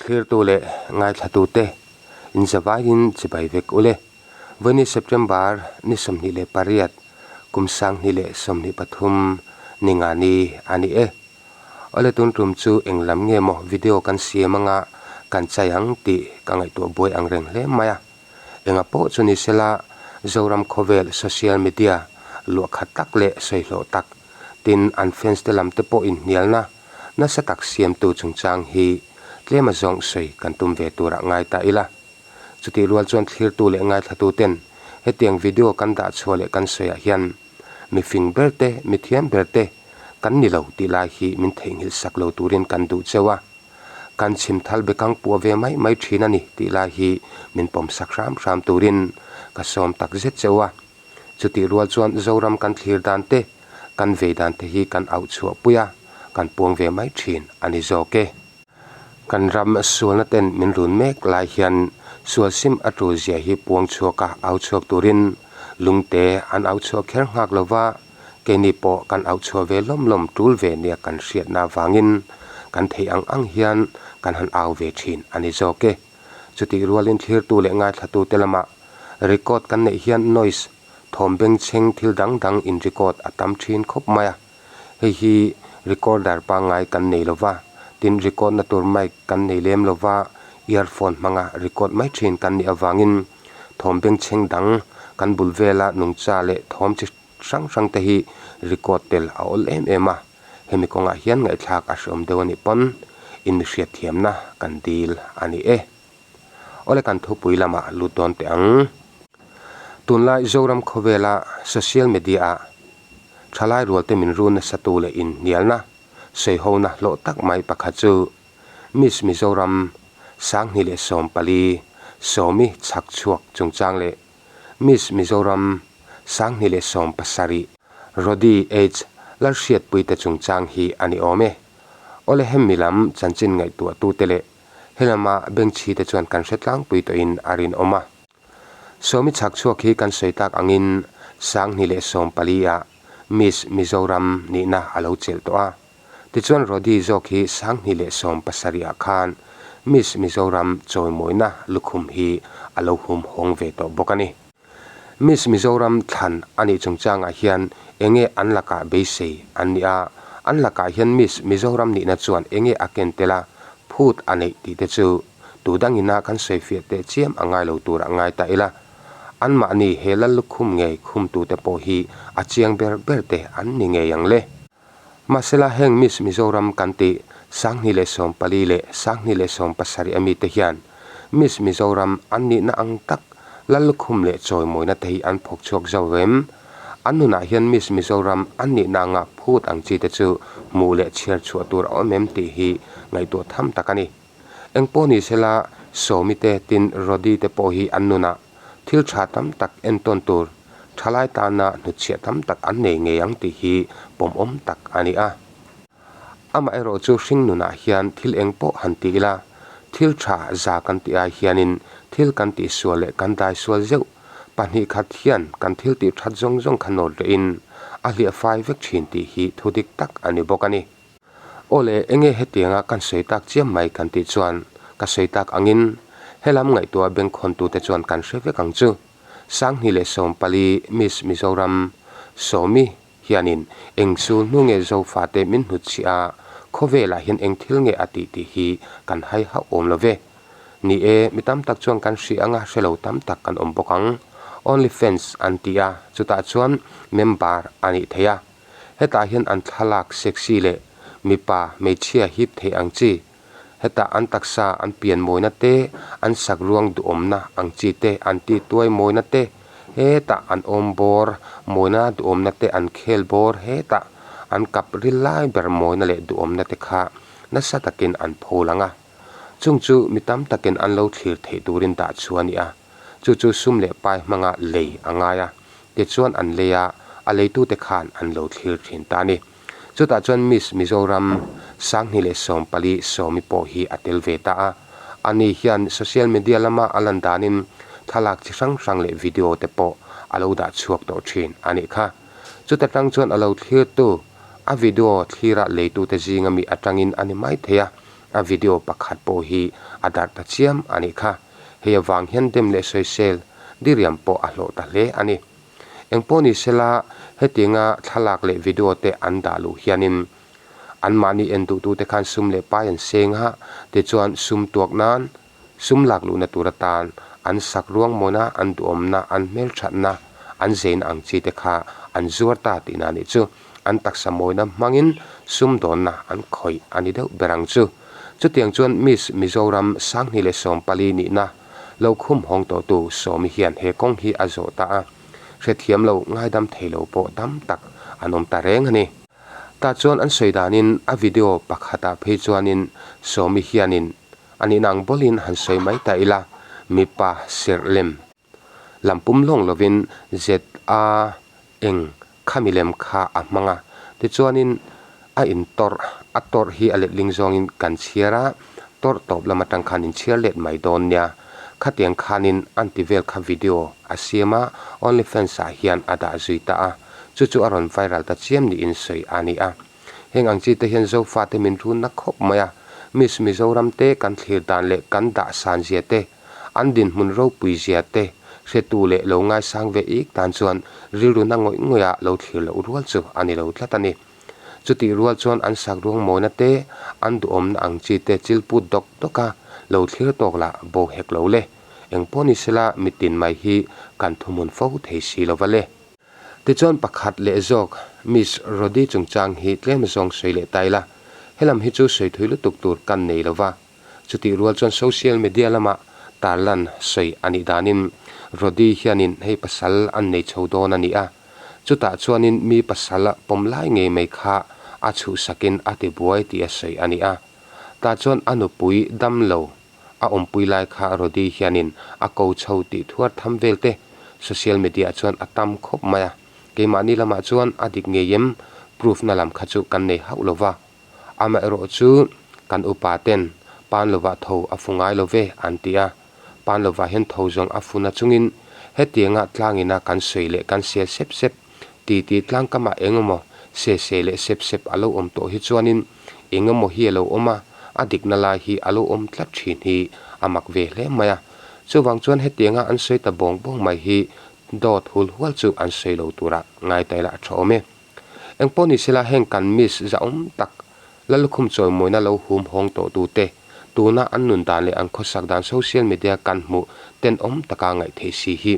Thlirtu leh ngaithlatute inzavaiin chibai vek ule. Vawiini September ni 28 kum 2023 ni nga ni a ni e. Awle tun tum chu eng lam nge maw video kan siam anga kan chai ang tih ka ngaihtuah buai ang reng hle mai a. Enga pawh chu ni sela Zoram khawvel social media luah khat tak leh sawihlawh tak tin an fans te lam te pawh inhnialna nasa tak siamtu chungchang hi tlem a zawng sawi kan tum ve turah ngai ta ila. Chutih rual chuan thlirtu leh ngaithlatu ten hetiang video kan dah chhuah leh kan sawiah hian mi fing ber te, mi thiam ber te kan ni lo tih lai hi min theihnghilh sak lo turin kan duh cheu a. Kan chhim thal bekang puah ve mai mai thin a ni tih lai hi min pawm sak hram hram turin ka sawm tak zet cheu a. Chutih rual chuan Zoram kan thlir dan te, kan vei dan te hi kan auh chhuah pui a, kan puang ve mai thin a ni zawk e. Kan ram sualna ten min run mek lai hian sual sim a tul zia hi puang chhuak a au chhuak turin lungte an au chhuak kher nghak lo va, keini pawh kan au chhuah ve lawm lawm tul ve nia kan hriatna avangin kan theih ang ang hian kan han au ve thin a ni zawk e. Chutih rualin thlirtu leh ngaithlatute lamah Record kan neih hian noise, thawm bengchheng thil dang dang in record a tam thin khawp mai a. Hei hi recorder pangngai kan nei lo va, tin record na tur mic kan nei lem lo va, earphone hmanga record mai thin kan nih avangin thawm bengchheng dang kan bul vela nungcha leh thawm chi hrang hrang te hi record tel a awl em em a. Hemi kawngah hian ngaihthlak a hreawm deuh a nih pawn in hriatthiamna kan dil a ni e. Awle kan thupui lamah lut dawn teh ang. Tunlai Zoram khawvela social media ah thalai rualte min run nasa tu leh inhnialna sawihona hlawh tak mai pakhat chu Miss Mizoram 2014 Sawmi Chhakchhuak chungchang leh Miss Mizoram 2017 Rody H Lalhriatpuite chungchang hi a ni awm e. Awle hemi lam chanchin ngaihtuahtute leh Helama bengchhi te chuan kan hre tlangpui tawhin a rinawm a. Sawmi chhak chhuak hi kan sawi tak angin 2014 ah Miss Mizoram nihna a lo chelh tawh a. Tichuan Rody zawk hi 2017 ah khan Miss Mizoram chawimawina lukhum hi a lo hum hawng ve tawh bawk a ni. Miss Mizoram thlan a nih chungchangah hian enge an lakah beisei an nih a, an lakah hian Miss Mizoram nihna chuan enge a ken tel a, phut a neih tih te chu tu dangina kan sawifiah teh chiam a ngai lo tur a ngai ta ila. Anmahni he lal lukhum ngei khumtute pawh hi a chiang ber ber te an ni ngei ang le. Mahsela heng Miss Mizoram kan tih 2014 leh 2017 a mite hian Miss Mizoram an nihna ang tak Lallukhum leh chawimawina te hi an phawk chhuak zo em? An nunah hian Miss Mizoram an nihna anga phut ang chi te chu hmuh leh chhiar chhuah tur a awm em tih hi ngaihtuah tham tak a ni. Engpawh ni sela Sawmi te tin Rody te pawh hi an nunah Thil tha tam tak entawn tur thalai tana hnutchhiah tam tak an nei ngei ang tih hi pawmawm tak a ni a. Amaherawh chu hring nunah hian thil eng pawh han ti ila, thil tha za kan tih ai hianin thil kan tih sual leh kan dai sual zeuh pahnih khat hian kan thil tih that zawng zawng kha nawt rehin a hliah fai vek thin tih hi thu dik tak a ni bawk a ni. Aw le, enge hetianga kan sawi tak chiam mai kan tih chuan ka sawi tak angin helam ngaihtuah bengkhawntute chuan kan hre vek ang chu. 2014 Miss Mizoram Sawmi hianin eng sul hnu nge Zofate min hnutchhiah a, khawvelah hian eng thil nge a tih tih hi kan hai hauh awm lo ve. Ni e, mi tam tak chuan kan hria anga hre lo tam tak kan awm bawk ang. Only fans an ti a, chutah chuan member a nih theih a. Hetah hian an thlalak sexy leh mipa hmeichhia hip thei ang chi, hetah an taksa an pian mawina te, an sak ruang duhawmna ang chi te, an ti tuai mawina te, hetah an awm bawr mawina duhawmna te, an khel bawr hetah an kap ril lai ber mawina leh duhawmna te kha nasa takin an pho lang a. Chung chu mi tam takin an lo thlir theih turin dah chhuah a ni a. Chu chu sum leh pai hmanga lei a ngai a, tichuan an lei a, a leitute khan an lo thlir thin ta a ni. Chutah chuan Miss Mizoram 2014 Sawmi pawh hi a tel ve ta a, ani hian social media lama a lan danin thlalak chi hrang hrang leh video te pawh a lo dah chhuak tawh thin a nih kha. Chuta tang chuan a lo thlirtu, a video thlira leitute zinga mi atangin a ni mai thei a. A video pakhat pawh hi a darh ta chiam a nih kha. Hei avang hian dem leh sawisel diriam pawh a hlawh ta hle a ni. Engpawh ni sela hetianga thlalak leh video te an dah luh hianin anmahni en duhtute khan sum leh pai an seng a, tichuan sum tuak nan Sum lak luhna tur atan an sak ruang mawna an duhawmna, an hmelthatna, an zeina ang chi te kha an zuar ta tihna nih chu. An taksa mawina hmangin sumdawnna an khawih a ni deuh ber ang chu. Chutiang chuan Miss Mizoram 2014 nihna lo khum hawng tawhtu Sawmi hian he kawng hi a zawh ta a, hrethiam lo ngaidam thei lo pawh tam tak an awm ta reng a ni. Tah chuan an sawi danin a video pakhatah phei chuanin Sawmi hianin A nihna ang bawlin han sawi mai ta ila, mipa serh lem lam pum lawng lovin ZA eng khami lem kha a hmang a. Tichuanin a intawrh, a tawrh hi a letling zawngin kan chhiar a, tawrh tawp lam atang khan inchhiar let mai dawn nia. Khatiang khanin an ti vel kha video a siam a, OnlyFans ah hian a dah zui ta a. Chu chu a rawn viral ta chiam niin sawi a ni a. Heng ang chi te hian Zofate min runna khawp mai a, Miss Mizoram te kan thlir dan leh kan dah san zia te, an dinhmun ropui zia te hretu leh lo ngaisang ve ik tan chuan rilru na ngawih ngawih a lo thlir loh rual chu a ni lo tlat a ni. Chutih rual chuan an sak ruang mawina te, an duhawmna ang chi te chil put dawk dawk a lo thlir tawk lah bo hek lo le. Engpawh ni sela mitin mai hi kan thuhmun fo thei si lo va le. Tichuan pakhat leh zawk Miss Rody chungchang hi tlem zawng sawi leh ta ila, helam hi chu sawi thui lutuk tur kan nei lova. Chutih rual chuan social media lama tarlan sawi a nih danin Rody hianin hei pasal an nei chho dawn a ni a, chutah chuanin mi pasal pawm lai ngei mai kha a chhuhsakin a tibuai tih a sawi a ni a. Tah chuan a nupui damlo A awmpui lai kha Rody hianin a ko chho tih thuar tham vel te social media ah chuan a tam khawp mai a, keimahni lamah chuan a dik ngei em proof na lam kha chu kan nei hauh lo va. Amaherawh chu kan upa ten pan lovah tho a fu ngai lo ve an ti a, pan lovah hian tho zawng a fu na chungin hetianga tlangina kan sawi leh kan sel sep sep titi tlangkamah engemaw se se leh sep sep a lo awm tawh hi chuanin Engemaw hi a lo awm a, a dikna lai hi a lo awm tlat thin hi a mak ve hle mai a. Chuvang chuan hetianga an sawi ta bawng bawng mai hi dawt hul hual chu an sawi lo tura ngai ta ila a tha awm e. Engpawh ni sela heng kan miss zahawm tak Lallukhum chawimawina lo hum hawng tawh tute tuna an nun dan leh an khawsak dan social media kan hmuh tenawm taka ngaih theih si hi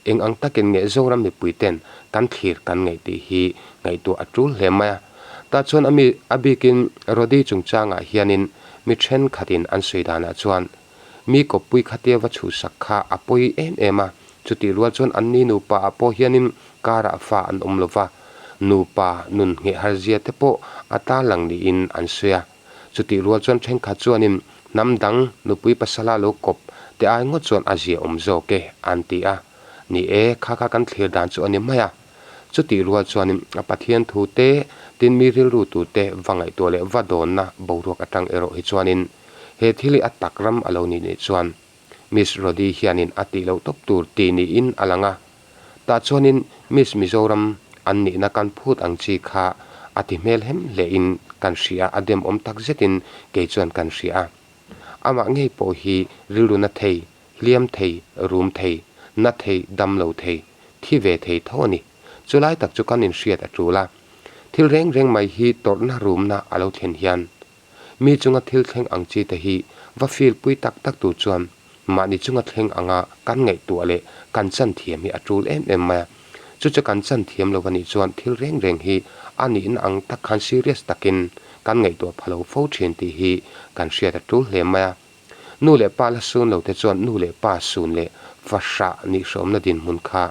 eng ang takin nge Zoram mipui ten kan thlir kan ngaih tih hi ngaihtuah a tul hle mai a. Tah chuan a mi a bikin Rody chungchangah hianin mi thenkhatin an sawi danah chuan mi kawppui khatia va chhuhsak kha a pawi em em a, chutih rual chuan anni nupa ah pawh hianin karah fa an awm lova, nupa nun ngheh harzia te pawh a tarlang niin an sawi a. Chutih rual chuan thenkhat chuanin hnam dang nupui pasala lo kawp te ai ngawt chuan a zia awm zawk e an ti a. Ni e, kha kha kan thlir dan chu a ni mai a. Chutih rual chuanin a Pathian thu te, tin mi rilru tur te va ngaihtuah leh va dawnna boruak atang erawh hi chuanin he thil hi a tak ram a lo nih nih chuan Miss Rody hianin a tih loh tawp tur tih niin a lang a. Tah chuanin Miss Mizoram an nihna kan phut ang chi kha a ti hmel hem hlein kan hria a, demawm tak zetin kei chuan kan hria a. Amah ngei pawh hi rilru na thei, hliam thei, rum thei, na thei, dam lo thei, thi ve thei tho a ni. Chulai tak chu kan inhriat a tul a. Thil reng reng mai hi tawrhna rumna a lo thlen hian mi chunga thil thleng ang chi te hi va feel pui tak tak tur chuan mahni chunga thleng anga kan ngaihtuah leh kan chan thiam hi a tul em em mai a. Chu chu kan chan thiam lo a nih chuan thil reng reng hi a nihna ang tak khan serious takin kan ngaihtuah pha lo fo thin tih hi kan hriat a tul hle mai a. Nu leh pa la sun lo te chuan nu leh pa sun leh fahrah nih hrawmna dinhmun kha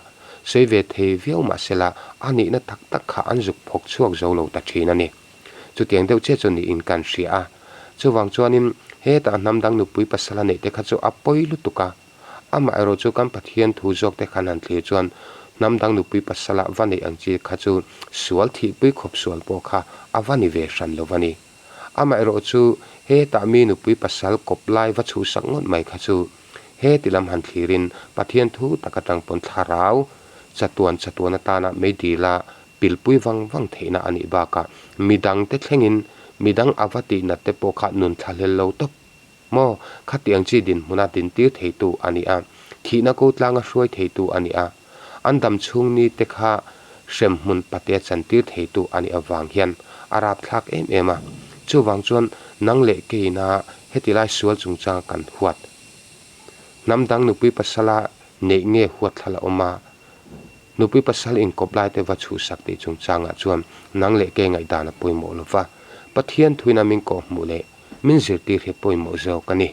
sawi ve thei viau mah sela a nihna tak tak kha an zuk phawk chhuak zo lo ta thin a ni. Chutiang deuh chiah chu niin kan hria a. Chuvang chuanin hetah hnam dang nupui pasal a neih te kha chu a pawi lutuk a. Amaherawh chu kan Pathian thu zawk te khan han thlir chuan hnam dang nupui pasala va neih ang chi kha chu sual thihpui khawp sual pawh kha a va ni ve hran lo va ni. Amaherawh chu hetah mi nupui pasal kawp lai va chhuhsak ngawt mai kha chu he ti lam han thlirin Pathian thu tak atang pawn thlarau chatuan chatuan atana meidila pilpui vang vang theihna a nih bakah midangte thlengin Midang a va tih nat te pawh kha nun thlahlel lo tawp maw? Khatiang chi dinhmuna dintir theitu a ni a, thihna ko tlanga hruai theitu a ni a, an dam chhung ni te kha hremhmun patea chantir theitu a nih avang hian a rapthlak em em a. Chuvang chuan nang leh keina heti lai sual chungchanga kan huat. Hnam dang nupui pasala neih nge huat thla la awm a, Nupui pasal inkawp laite va chhuhsak tih chungchangah chuan nang leh kei ngaihdan a pawimawh lo va, Pathian thuina min kawhhmuh leh min zirtir hi pawimawh zawk a ni.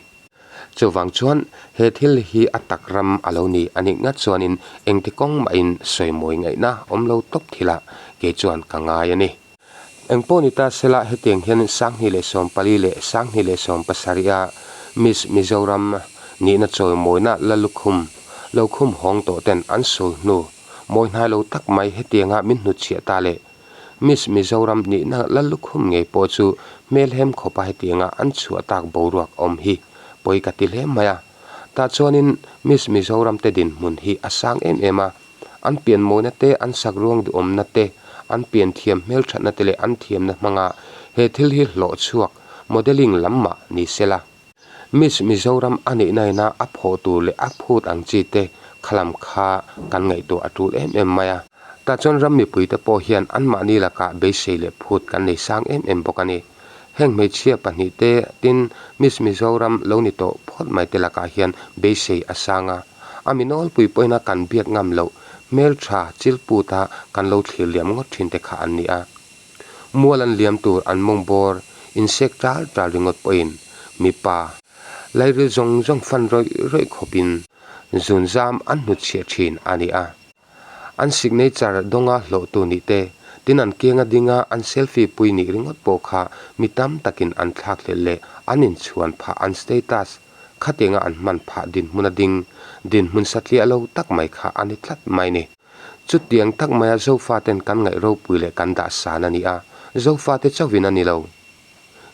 Chuvang chuan he thil hi a tak ram a lo ni a nih ngat chuanin engti kawng mahin sawimawi ngaihna awm lo tawp thilah kei chuan ka ngai a ni. Engpawh ni ta sela hetiang hian 2014 leh 2017 a Miss Mizoram nihna chawimawina la lukhum lo khum hawng tawh ten an sul hnu mawi hnai lo tak mai hetianga min hnutchhiah ta leh Miss Mizoram nihna la lukhum ngei pawh chu hmelhem khawpa hetianga an chhuah tak boruak awm hi pawi ka ti hle mai a. Tah chuanin Miss Mizoram te dinhmun hi a sang em em a. An pianmawina te, an sakruang duhawmna te, an pianthiam hmelthatna te leh an thiamna hmanga he thil hi hlawh chhuak, modelling lam mah ni se la. Miss Mizoram a nihna ina a phawh tur leh a phut ang chi te khalam kha kan ngaihtuah a tul em em mai a. Tah chuan ram mipuite pawh hian anmahni lakah beisei leh phut kan nei sang em em bawk a ni. Heng hmeichhia pahnih te tin Miss Mizoram lo ni tawh phawt mai te lakah hian beisei a sang a. A mi nawlpui pawhin a kan biak ngam loh hmeltha chilput a kan lo thlir liam ngawt thin te kha an ni a. Mual an liam tur an mawng bawr insek tal tal ringawt pawhin mipa lairil zawng zawng fan rawih rawih khawpin zunzam an hnutchhiah thin a ni a. An signature dawnga hlawhtu nih te, tin an kianga dinga an selfie pui nih ringawt pawh kha mi tam takin an thlakhlelh leh an inchhuan phah an status khatianga an hman phah dinhmun a ding dinhmun satliah lo tak mai kha a ni tlat mai ni. Chutiang tak maia Zofaten kan ngaih ropui leh kan dah san a ni a, Zofate chauhin a ni lo.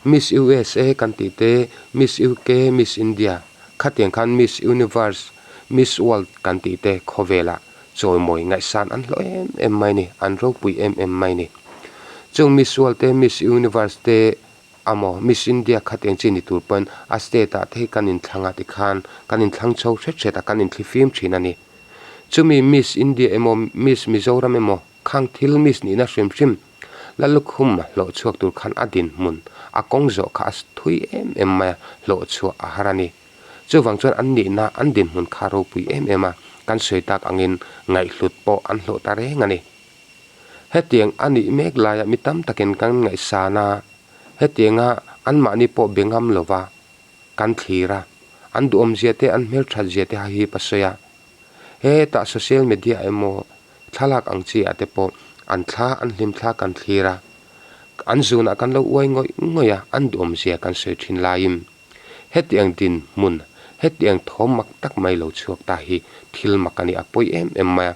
Miss USA kan tih te, Miss UK, Miss India, khatiang khan Miss Universe, Miss World kan tih te khawvelah chawimawi ngaihsan an hlawh em em mai ni, an ropui em em mai ni. Chung Miss World te, Miss Universe te amaw Miss India khatiang chi ni tur pawn a state ah te hi kan inthlang a tikhan kan inthlang chho hret hret a, kan inthlifim thin a ni. Chumi Miss India emaw Miss Mizoram emaw Khang thil miss nihna hrim hrim la lukhum hlawh chhuak tur khan a dinhmun a kawng zawh kha a thui em em mai a, hlawh chhuah a har a ni. Chuvang chuan an nihna an dinhmun kha ropui em em a, kan sawi tak angin ngaihhlut pawh an hlawh ta reng a ni. Hetiang a nih mek laia mi tam takin kan ngaihsan a, hetianga anmahni pawh be ngam lova kan thlir a, an duhawmzia te an hmelthatzia te hahip a sawi a. Hetah social media emaw thlalak ang chi ah te pawh an thla an hlim thla kan thlir a, an zunah kan lo uai ngawih ngawih a, an duhawmzia kan sawi thin laiin hetiang dinhmun, hetiang thawm mak tak mai lo chhuak ta hi thil mak a ni, a pawi em em mai a.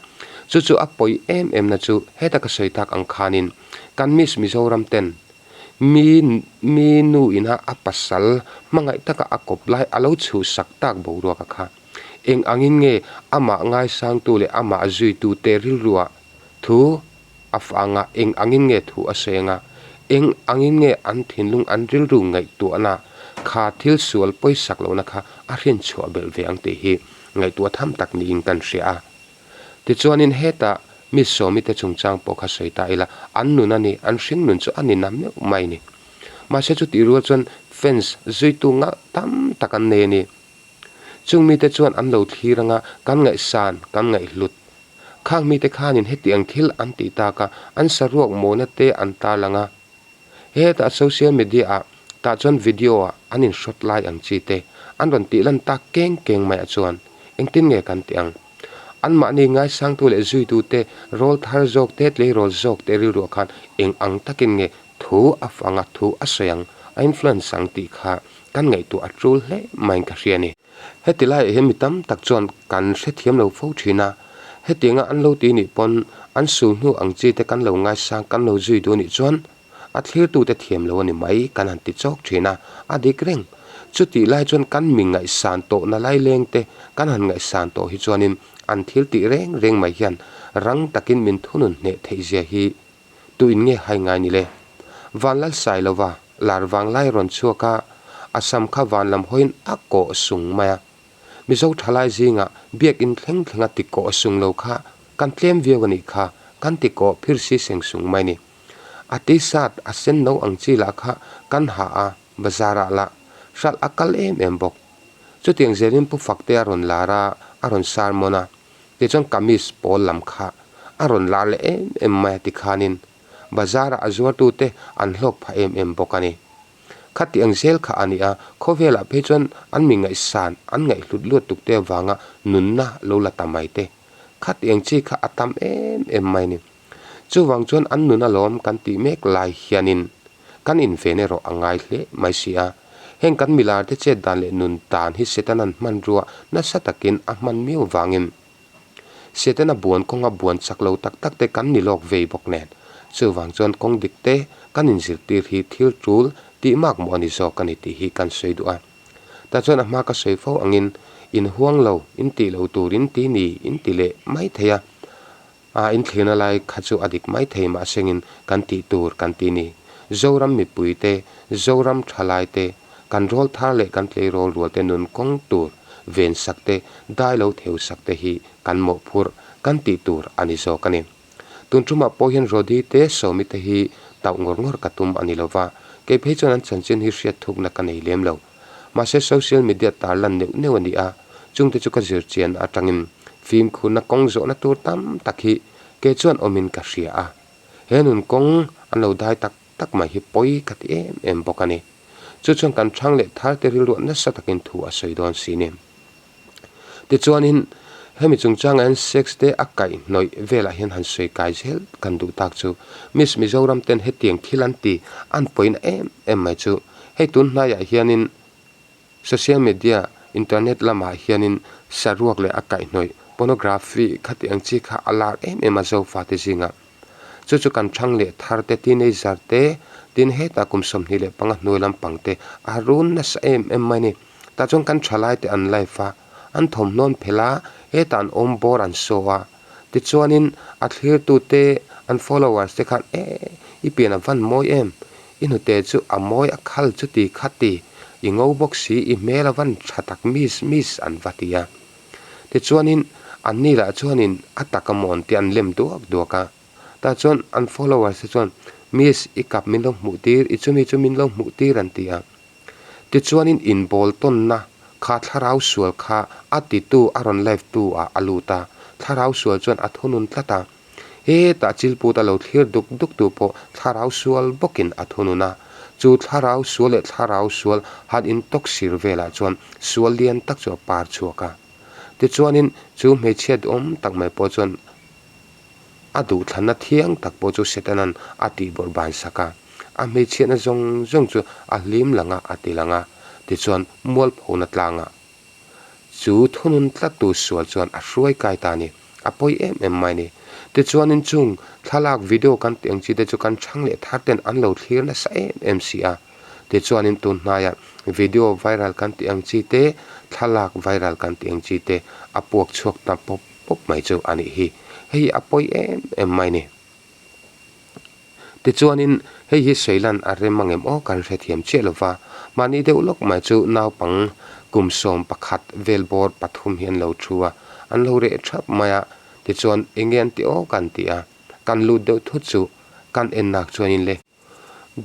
Chu chu a pawi em em na chu heta ka sawi tak ang khanin kan Miss Mizoram ten mi mi nu ina a pasal hmangaih taka a kawp lai a lo chhuhsak tak boruak a kha. Eng angin nge amah ngaisangtu leh amah zuitute rilruah thu a fang a, eng angin nge thu a sawi anga, eng angin nge an thinlung an rilru ngaihtuahna kha thil sual pawisak lohna kha a hrinchhuah belh ve ang tih hi ngaihtuah tham tak niin kan hria a. Tichuanin hetah mi sawmite chungchang pawh kha sawi ta ila, an nun a ni, an hring nun chu a ni na meuh mai ni. Mahse chutih rual chuan fans zuitu ngah tam tak an nei a ni. Chung mite chuan an lo thlir anga kan ngaihsan, kan ngaihhlut. Khang mite khanin hetiang thil an tih tak a, an saruak mawna te an tarlang a. Hetah social media ah tah chuan video ah an inhrawt lai ang chi te an rawn tih lan tak keng keng mai ah chuan engtin nge kan tih ang? Anmahni ngaisangtu leh zuitu te rawl thar zawk te tleirawl zawk te rilruah khan eng ang takin nge thu a fang a, thu a sawi ang, a influence ang tih kha kan ngaihtuah a tul hle maiin ka hria a ni. Heti laiah hian mi tam tak chuan kan hrethiam lo fo thin a, hetianga an lo ti nih pawn an sul hnu ang chi te kan lo ngaisang kan lo zui duh nih chuan a thlirtute thiam lo a ni mai kan han ti chawk thin a, a dik reng. Chutih lai chuan kan mi ngaihsan tawhna laileng te kan han ngaihsan tawh hi chuanin an thil tih reng reng mai hian rang takin min thunun hneh theih zia hi Tuin nge hai ngai ni le? Vanlal Sailova. Lar vanglai rawn chhuak a, a sam kha van lam hawiin a kawh sung mai a. Mizo thalai zingah biakin thleng thlenga ti kawh sung lo kha kan tlem viau a nih kha, kan ti kawh phir si seng sung mai ni. A t-shirt a sen no ang chi lah kha kan ha a, bazar ah lah hralh a kal em em bawk. Chutiang zelin Pu Fakte a rawn lar a, a rawn sermon a, tichuan kamis pawl lam kha a rawn lar leh em em mai a tikhanin bazar ah a zuartute an hlawk phah em em bawk a ni. Khati ang zel kha a ni a, khawvelah phei chuan an mi ngaihsan, an ngaihhlut luat tuk te avanga nunna lo la ta mai te. Khati ang chi kha a tam em em mai a ni. Chuvang chuan an nun alawm kan tih mek lai hianin kan inven erawh a ngai hle mai si a. Heng kan milar te chet dan leh nun dan hi Setana'n hmanrua nasa takin a hman miau vangin Setana buan kawnga buan chak lo tak tak te kan ni lawk vei bawk nen. Chuvang chuan kawng dik te kan inzirtir hi thil tul tih mak maw a ni zawk a ni tih hi kan sawi duh a. Tah chuan a hma ka sawi fo angin in huang lo, in tih lo tur in ti ni in ti leh mai thei a. A inthlirna lai kha chu a dik mai thei mahsengin kan tih tur kan ti ni. Zoram mipui te, Zoram thalai te, kan rawl thar leh kan tleirawl rual te nun kawng tur ven sak te, dai lo theu sak te hi kan mawhphurh kan tih tur a ni zawk a ni. Tun tumah pawh hian Rody te, Sawmi te hi tauh ngawr ngawr ka tum a ni lova, kei phei chuan an chanchin hi hriat thukna ka nei lem lo. Mahse social media tarlan neuh neuh a ni a, chungte chu ka zir chian atangin fimkhurna kawng zawhna tur tam tak hi kei chuan awmin ka hria a. He nun kawng an lo dai tak tak mai hi pawi ka ti em em bawk a ni. Chu chuan kan thang leh thar te rilruah nasa takin thu a sawi dawn si ni. Tichuanin hemi chungchangah hian sex te a kaihhnawih velah hian han sawi kai zel kan duh tak chu Miss Mizoram ten hetiang thil an ti an pawina em em mai chu hei tun hnaiah hianin social media internet lamah hianin saruak leh a kaihhnawih pornography khati ang chi kha a lar em em a Zofate zingah. Chu chu kan thang leh thar te, teenager te, tin hetah kum 25 hnuai lampang te a run nasa em em mai a ni. Tah chuan kan thalai te an life a, an thawmhnawn phelh a, hetah an awm bawr an show a. Tichuanin a thlirtu te, an followers te khan e, i pian a van mawi em, i hnute chu a mawi a khal chuti khati, i ngo bawk si, i hmel a van tha tak miss miss an va ti a. Tichuanin anni lah chuanin a tak a mawn tih an lem duak duak a. Tah chuan an followers te chuan Miss i kap min lo hmuh tir, i chumi chu min lo hmuh tir an ti a. Tichuanin inbawl tawnna kha thlarau sual kha a titu a rawn live tu ah a lut a, thlarau sual chuan a thunun tlat a. Hetah chilput a lo thlir duk duk tu pawh thlarau sual bawkin a thunun a. Chu thlarau sual leh thlarau sual han intawk sir velah chuan sual lian tak chu a par chhuak a. Tichuanin chu hmeichhia duhawm tak mai pawh chuan a duhthlanna thiang tak pawh chu Setana'n a tihbawrh ban sak a. A hmeichhiatna zawng zawng chu a hlim lang a, a ti lang a. Tichuan mualphona tlangah Chu thunun tlattu sual chuan a hruai kai ta a ni. A pawi em em mai a ni. Tichuanin chung thlalak video kan tih ang chi te chu kan chhang leh thar ten an lo thlir nasa em em si a. Tichuanin tun hnaiah video viral kan tih ang chi te, thlalak viral kan tih ang chi te a puak chhuak ta pawp pawp mai chu a nih hi. Hei hi a pawi em em mai a ni. Tichuanin, hei hi Seilan a rem angem aw kan hrethiam chiah lo va, mahni deuh lawk mai chu naupang kum 11 vel bawr pathum hi an lo thu a, an lo reh thap mai a, tichuan enge an tih aw kan ti a, kan lut deuh thut chu kan en nak chuanin le.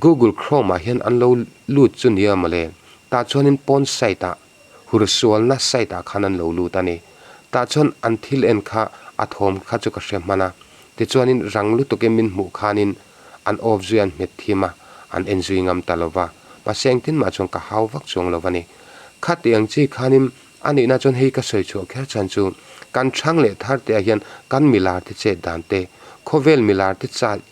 Google Chrome ah hian an lo lut chu nia mawle, tah chuanin pawn site ah Hursualna site ah khan an lo lut a ni. Tah chuan an thil en kha a thawm kha chu ka hre hman a. Tichuanin rang lutukin min hmuh khanin an off zui an hmet thim a, an en zui ngam ta lo va. Mahse engtin mah chuan ka hau vak chuang lo va ni. Khati ang chi khanin a nihna chuan hei ka sawi chhuah kher chhan chu kan thang leh thar te ah hian kan milar te chet dan te, khawvel milar te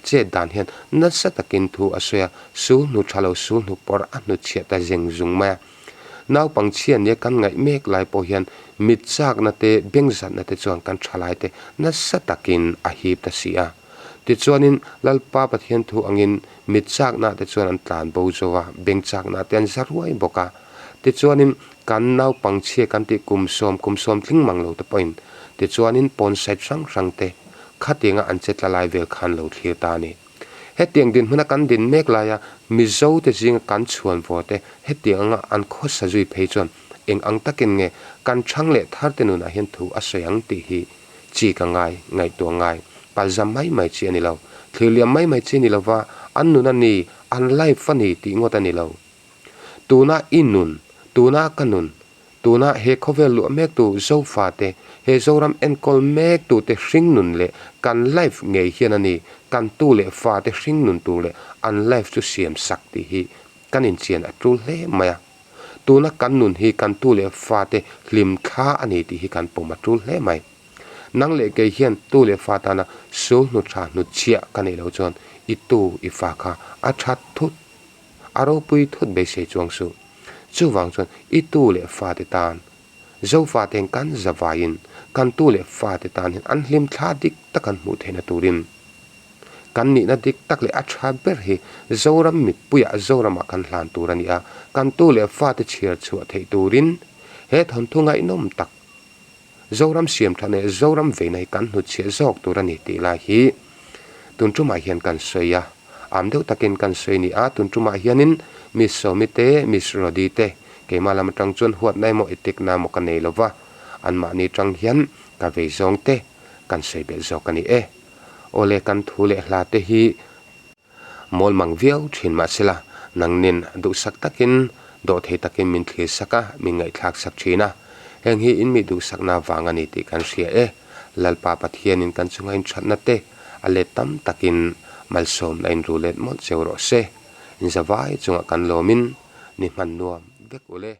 chet dan hian nasa takin thu a sawi a, sul hnu tha lo sul hnu pawrh a hnutchhiah ta zeng zung mai a. Naupang chhia nia kan ngaih mek lai pawh hian mit chakna te, beng zatna te chuan kan thalai te nasa takin a hip ta si a. Tichuanin Lalpa Pathian thu angin mit chakna te chuan an tlan bo zo a, beng chakna te an za ruai bawk a. Tichuanin kan naupang chhia kan tih kum sawm, kum sawm tling mang lo te pawhin tichuanin pawn side hrang hrang te khatianga an che tla lai vel khan lo thlir ta a ni. Hetiang dinhmuna kan din mek laia Mizo te zinga kan chhuan vaw te hetiang anga an khawsa zui phei chuan eng ang takin nge kan thang leh thar te nunah hian thu a sawi ang tih hi chi ka ngai, ngaihtuah ngai, palzam mai mai chi a ni lo. Thlir liam mai mai chi a ni lova, an nun a ni, an life a ni tih ngawt a ni lo. Tuna i nun, tuna ka nun, tuna he khawvel luah mektu Zofate, he Zoram enkawl mektute hringnun leh kan life ngei hian a ni, kan tu leh fate hringnun tur leh an life chu siam sak tih hi kan inchian a tul hle mai a. Tuna kan nun hi kan tu leh fate hlim thla a ni tih hi kan pawm a tul hle mai. Nang leh kei hian tu leh fa tana sul hnu tha hnu chhiah ka neih loh chuan i tu i fa kha a that thut, a ropui thut beisei chuang suh. Chuvang chuan i tu leh fate tan Zofate'n kan zavaiin kan tu leh fate tan hian an hlim thla dik tak an hmuh theihna turin Kan nihna dik tak leh a tha ber hi Zoram mipuiah Zoramah kan hlan tur a ni a, kan tu leh fate chhiar chhuah theih turin he thawnthu ngaihnawm tak Zoram siamtha leh Zoram veina hi kan hnutchhiah zawk tur a ni tih lai hi tun tumah hian kan sawi a, am deuh takin kan sawi a ni a, tun tumah hianin Miss Sawmi te, Miss Rody te keimah lam atang chuan huatna emaw itikna emaw ka nei lova, anmahni tang hian ka vei zawng te kan sawi belh zawk a ni e. Awle kan thu leh hla te hi mawl mang viau thin mahsela nangnin duhsak takin dawhthei takin min thlir sak a, min ngaihthlak sak thin a. Heng hi in mi duhsakna vang a ni tih kan hria e. Lalpa Pathianin kan chunga inthatna te a let tam takin malsawmna in ru let mawlh cheu rawh se. Inzavai chungah kan lawmin ni hman nuam vek ule.